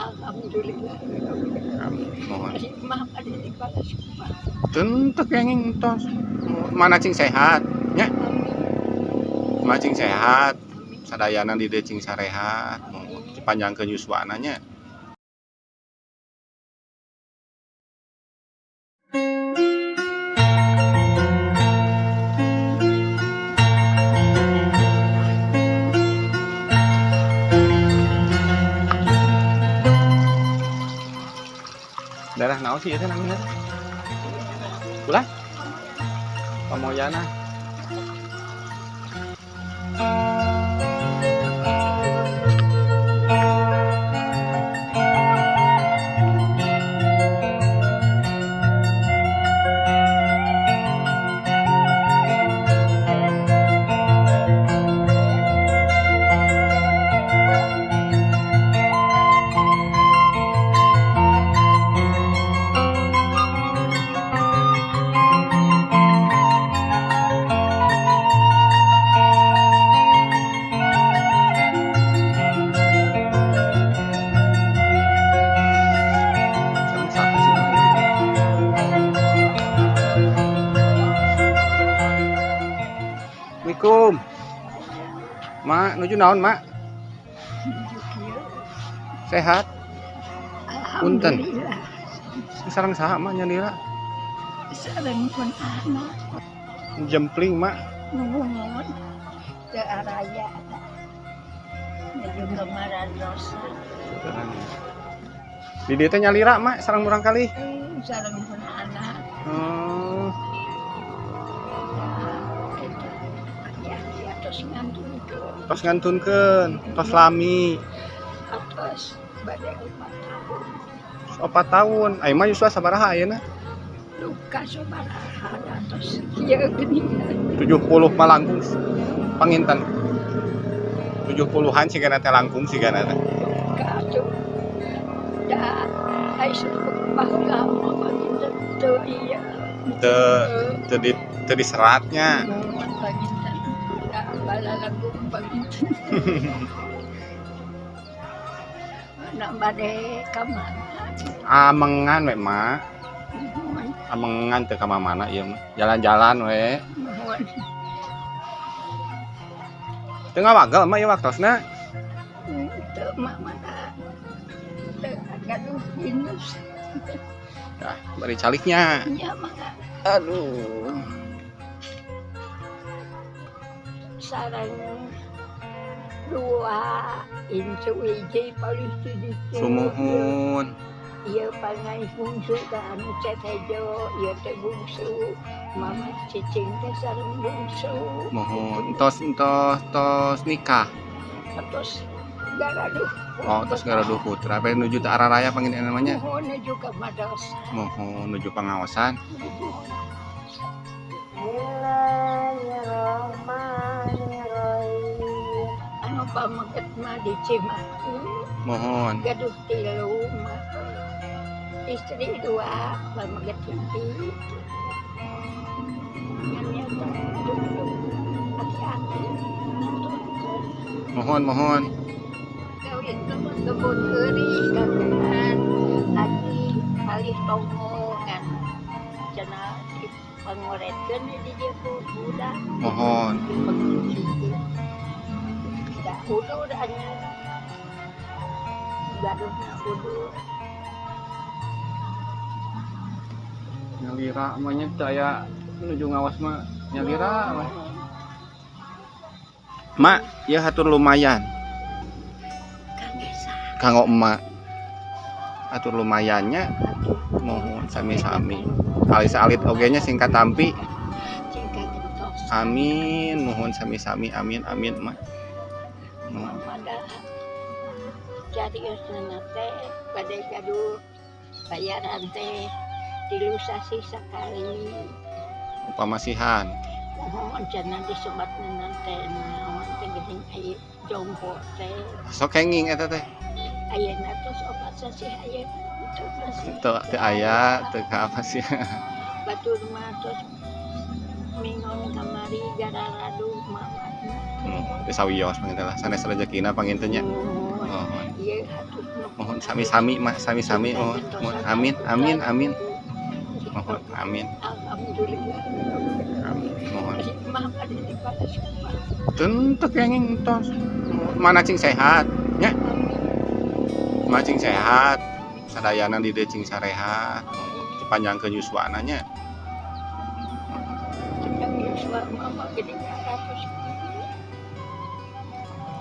Alhamdulillah. Mohon. Ari mah bade dibalas kumaha? Teu kenging tos. Mana cing sehat nya? Amin. Mah cing sehat. Amin. Sadayana di dieu cing sarehat. Mohon dipanjangkeun yuswana nya. Daerah naon sih ieu teh namina? Ulah? Pamoyana. Sareng saha sih? Assalamualaikum. Mak, nuju naon, Mak? Kieu. Sehat? Punten. Alhamdulillah. Sareng saha, Mak, nyalira? Sareng pun anak. Jempling, Mak. Nuhun. Teu araya. Nuju ka Maradosa. Di dieu teh nyalira, Mak, sareng murangkalih. Sareng pun anak. Oh, Eta aki-aki atos ngantunkeun. Tos ngantunkeun, tos lami. Atos bade 4 tahun. Tos 4 tahun. Aya mah yuswa sabaraha ayeuna? Duka sabaraha atos kieu geuningan. 70 mah langkung panginten. 70-an sigana teh langkung sigana teh. Duka atuh. Da ai baheula mah panginten teu ieu. Teu teu di teu diseratnya. Nuhun panginten. Da balalagung panginten. Nak bade ka mana? Amengan we, Mak. Nuhun. Amengan teu ka mana ieu mah. Jalan-jalan we. Nuhun. Teu ngawagel, Mak, ieu waktosna. Teu mah mana. Teu gaduh minus. Ah, bari caliknya. Nya mangga. Aduh. Sareng dua incu hiji palih ti ditu. Sumuhun. Ieu pangai bungsu ka anu cet hejo, ieu teh bungsu. Mama cicing teh sareng bungsu. Muhun. Entos entos tos nikah. Atos garaduh. Oh, tos garaduh putra. Apa nuju teu arah raya panggil namanya? Muhun nuju ka madrasah. Muhun nuju pangaosan. Bismillahirrahmanirrahim. Anu pameget mah di Cimahi. Muhun. Gaduh tilu mah. Istri dua, pameget hiji. Ngan nyata aki-aki ngantunkeun. Muhun, muhun. Kawin mah kebun eurih kagungan aki palih tongo ngan cenah dipangoretkeun di dieu ku budak. Muhun. Da udur anyar. Gaduhna udur. Nyalira mah nya teu aya nuju ngawas mah nyalira mah. Mak, ieu hatur lumayan. Kangge saha? Kanggo emak. Hatur lumayannya. Muhun sami-sami. Alis alit oge nya sing katampi. Cing kagentos. Amin, muhun sami-sami, amin amin, Mak. Muhun. Pada cariosna teh bade gaduh bayaran teh 3 sasih sakali. Pamasihan. Muhun cenah disebatna teh naon teh geuning aya jompo teh. Sok kenging eta teh. Ayeuna tos 4 sasih ayeuna teu masih. Teu teu aya, teu ka apa sih. Batur mah tos mingon kamari gararadu mamatna. Teu sawios panginten lah, sanes rejekina panginten nya. Muhun. Mohon. Ieu hatur nuhun. Mohon sami-sami, Mah, sami-sami, mohon. Mohon. Amin, amin, amin. Mohon, amin. Alhamdulillah. Amin. Mohon. Mah pada dibalas kumaha. Teu kenging tos. Mana cing sehat, nya? Mana cing sehat. Sadayana di dieu cing sarehat. Dipanjangkeun yuswana nya. Sedang yuswa mama gede 100.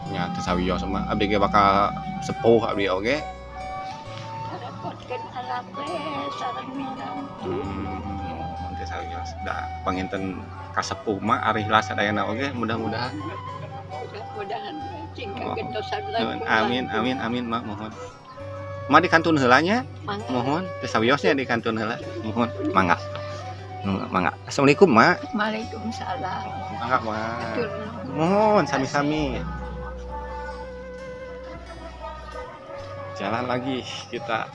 Nya teu sawios mah abdi ge bakal sepuh abdi oge. Karepotkeun anak we sareng minantu. Mohon teu sawios. Da panginten kasepuh mah ari lah sadayana oge mudah-mudahan. Mudah-mudahan cing Oh. kagentosan. Nuhun. Amin, amin, amin, Mak, mohon. Mak dikantun heula nya. Mangga. Mohon teu sawios nya dikantun heula. Mohon, mangga. Mangga. Assalamualaikum, Mak. Waalaikumsalam. Mangga, Mak. Hatur nuhun. Mohon sami-sami. Jalan lagi kita.